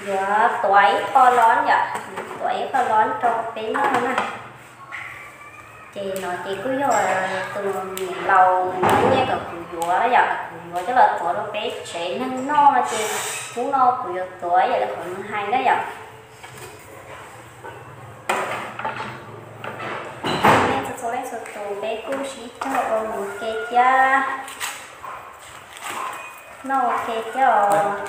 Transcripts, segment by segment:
Yuav tuav ib qho los yom, tuav ib qho los rau peb noj na. Ces no ces kuj yog tus niam laus nws muab nyiaj kom kuv yuav yom, kuv yuav coj los tuav rau peb tsev neeg noj ces hnub no kuv yuav tuav ib yam li qhov nws hais na yom. Nej txhua txhua leej txhua tus peb kuj sib cog ua mus ua ke thiab, noj ua ke thiab os.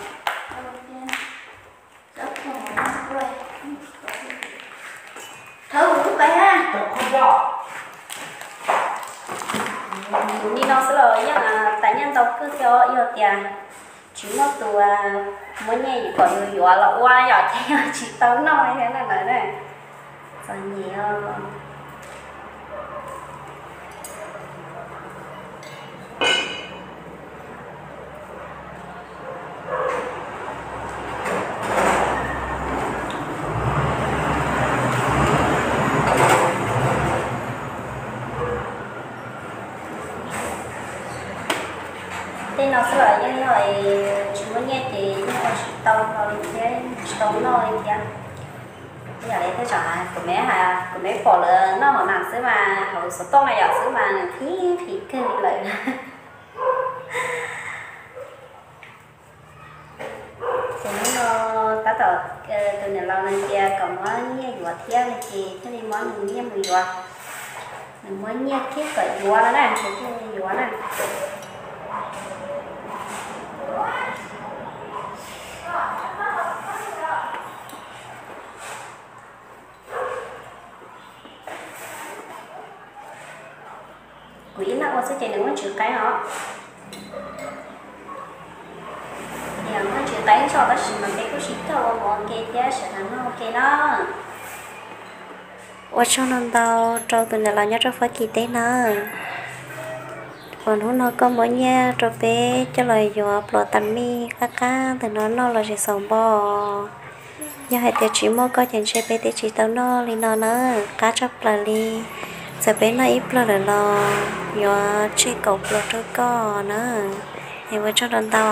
Li no xwb los yeej tas nyiaj ntau kawg thiab, yog tias tsis muaj tus muab nyiaj kom yus yuav los ua yom, ces yog tsis tau noj thiab na lawm na. Txom nyem os. Tej no xwb los yeej yog tsis muaj nyiaj ces yeej ua tsis tau hlo li thiab, tsis tau noj li thiab. Ib yam li tej zaum kuv me, kuv me pom lawv noj hauv nas xwb mas, hauv xov tooj na yom, xwb mas nqhis nqhis kawg li lawm. Ces hnub no tab tom tus niam laus nws tias kom muab nyiaj yuav thiab no ces thiaj li muab nws nyiaj mus yuav. Nws muab nyiaj kiag kom yuav no na ces thiaj li yuav na. Kuv ib leeg ua xwb ces nws muaj tswv qaib os. Muaj tswv qaib tso tab sis mas peb kuj sib cog ua mus ua ke thiab sawv daws noj ua ke na. Ua tsaug ntau ntau rau tus niam laus nyob rau Fab Kis teb na. Uas hnub no koj muab nyiaj rau peb coj los yuav pluas tas mij qab qab ntawm no noj los zem xaus npo. Yog hais tias tsis muaj koj ces ntshe peb twb tsis tau noj li no na. Qab tshaj plaws li. Txawm peb noj ib pluag lawm los yuav tseg kaum pluas rau koj na. Es ua tsaug ntau ntau.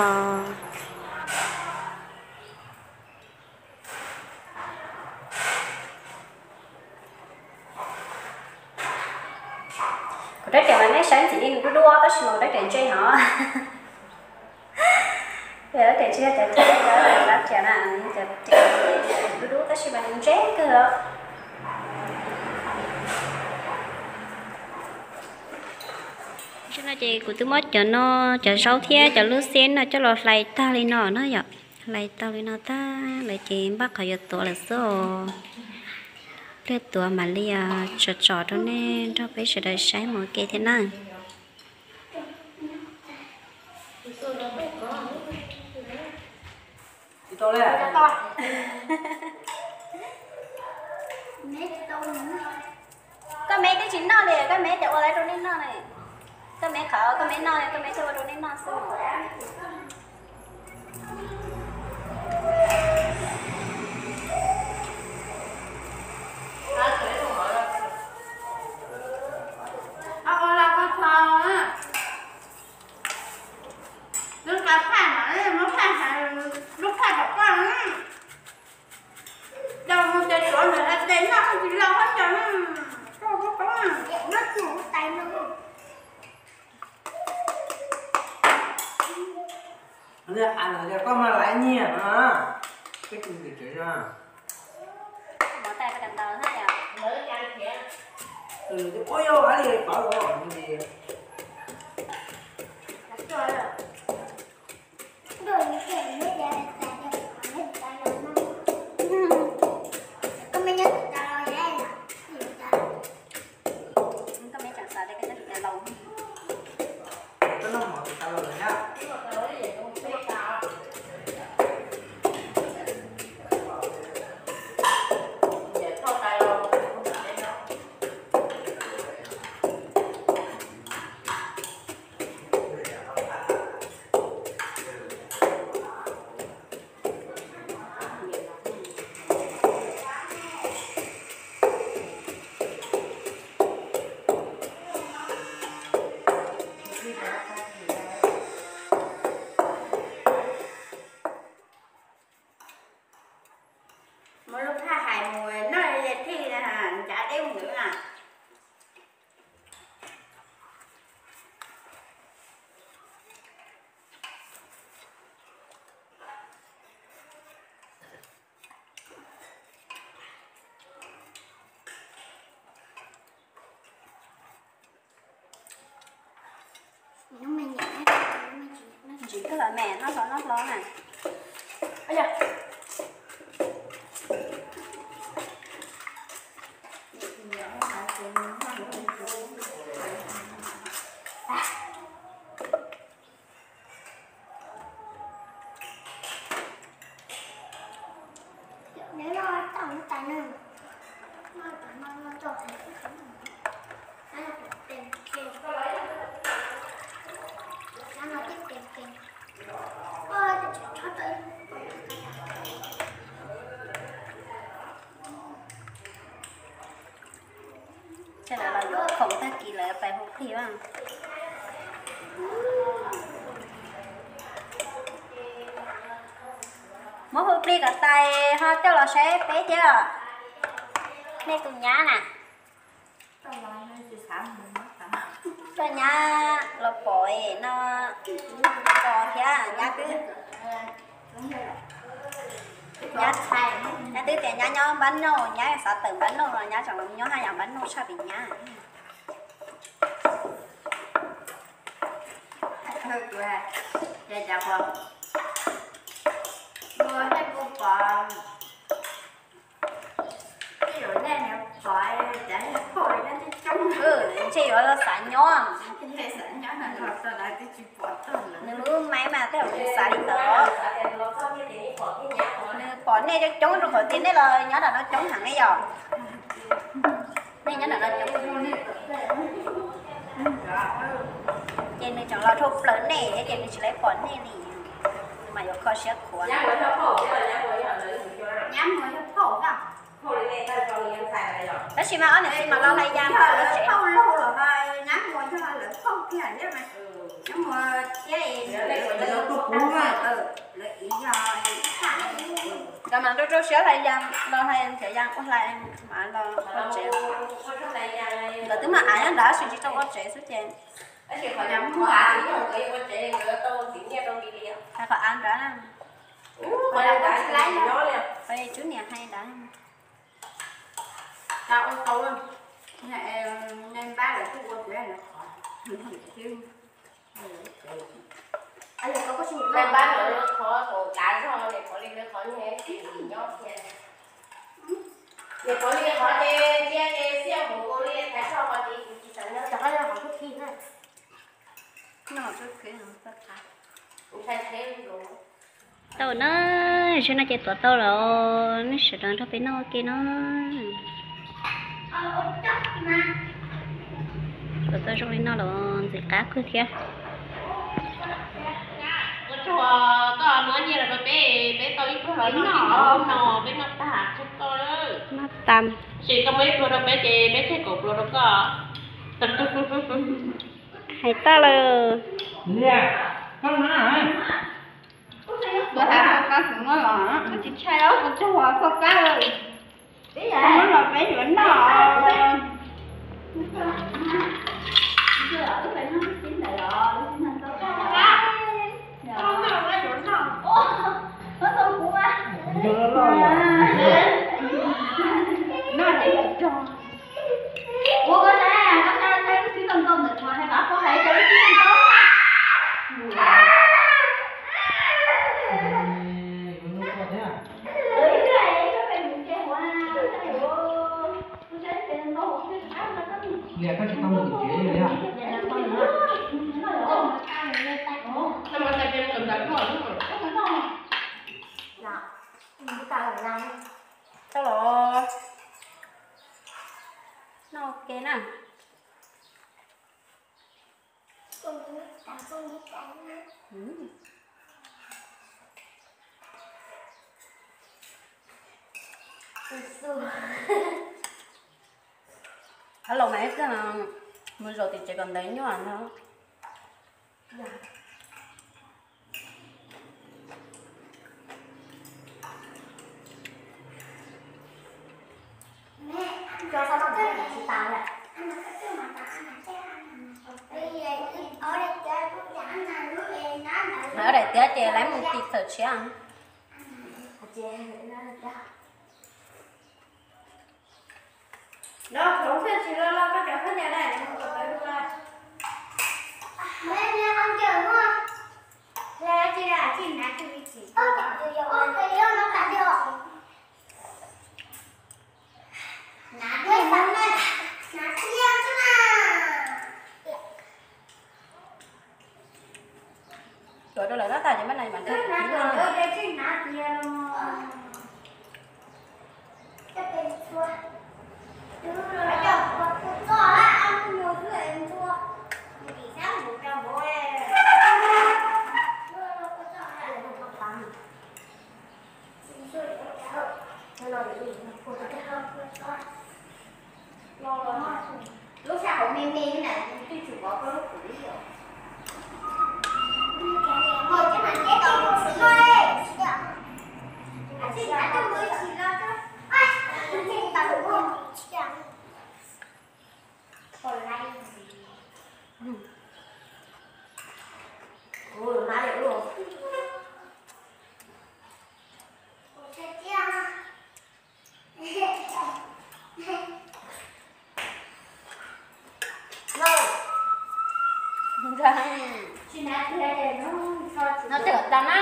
Kuv rab riam mas nej saib ntxim li nws dub dub tab sis mas kuv rab riam ntse hov. Rab riam ntse, cov rab riam na, cov riam dub dub tab sis mas nws ntse kawg os. Tam sim no ces kuv twb muab cov no, cov zaub thiab cov lub xiab no coj los hlais tag li no na yom. Hlais tau li no tag lawm ces npaj qhov yuav tuav lawm xwb os. Pliag tuav mam li tsom tsom rau nej nrog peb sawv daws saib mus ua ke thiab na. Koj me twb tsis noj li, koj me ces ua lawv rau nej noj ne. Koj me qhov koj me noj, koj me thiaj ua rau nej noj xwb. Lub qab phaj mas, lub phaj, lub phaj tom koj, lawv mus tes tuav ntawm tes noj tsis lau hab cas, koj lub qab, lub tsuj tais no. Koj mas laiv nyiaj no, peb tus ntawm tsev no. Muab lub phaj hais mus noj thiaj ncav deb mus ntawd na. Ntsim kawg los mas noj hlo noj hlo na. Ces lawv los yuav khoom tag kis lawv pais hu plig. Muab hu plig kom tas ho coj los saib peb thiab os. Nej tus nyab na. Koj nyab los pom no, pom thiab nyab twb, nyab twb tias nyab nyob npab nauj, nyab xav tawm npab nauj los nyab tseem los nyob haj yam npab nauj tshaj pem nyab. Ntshe yuav xav nyob. Nws lub maib mas tej zaum nws xav li ntawd. Nws pom nej coob coob rau qhov tias nej los nyob nram no coob heev ne yom. Nej nyob nram no coob. Ces nws tseem los dhau plaws nej thiab ces nws tsis lawv pom nej li. Nws mas yuav kho siab khuav. Tab sis mas ob niam txiv mas los hlais yas ua tsev. Nkawd mas rau rau siab hlais yas los hlais nrhiav yas ua hlais mas los ua tsev. Nkawd twb mag av nyob nrad tab sis tsis tau ua tsev xwb ces. Hais qhov av nrad na. Qhov tswb niam hais nrad. Tau na, zaum no ces tuav tau lawm, nej sawv daws nrog peb noj ua ke no. Tuav tau zoo li no los ntxim qab kawg thiab. Koj muab nyiaj los rau peb, peb tau ib pluag los noj, no peb noj tag kawg koj. Noj tas. Ces koj muab ib pluag rau peb ces peb tseg kaum pluag rau koj. Hais tag lawm. Kuv hais koj kab kuv muab los, kuv tsis ntshai os, kuv tsuas hais koj kab lawm. Koj muab los peb yuav noj. Ua koj saib, koj saib, saib lub xib ntoo ntawm qhov hais kom koj hais cov lub xib ntoo. Tau los, noj ua ke na. Alo mas ib pliag mus zaum tim tsev kom ntawv nyuaj no. Ob daim tiab ces lawv mus tim txawm tshiab. Tuav rau lawv tab tas ces mab na mas Lub sab hauv me me na, twb tsis pom koj lub kws li os. No twb tau na.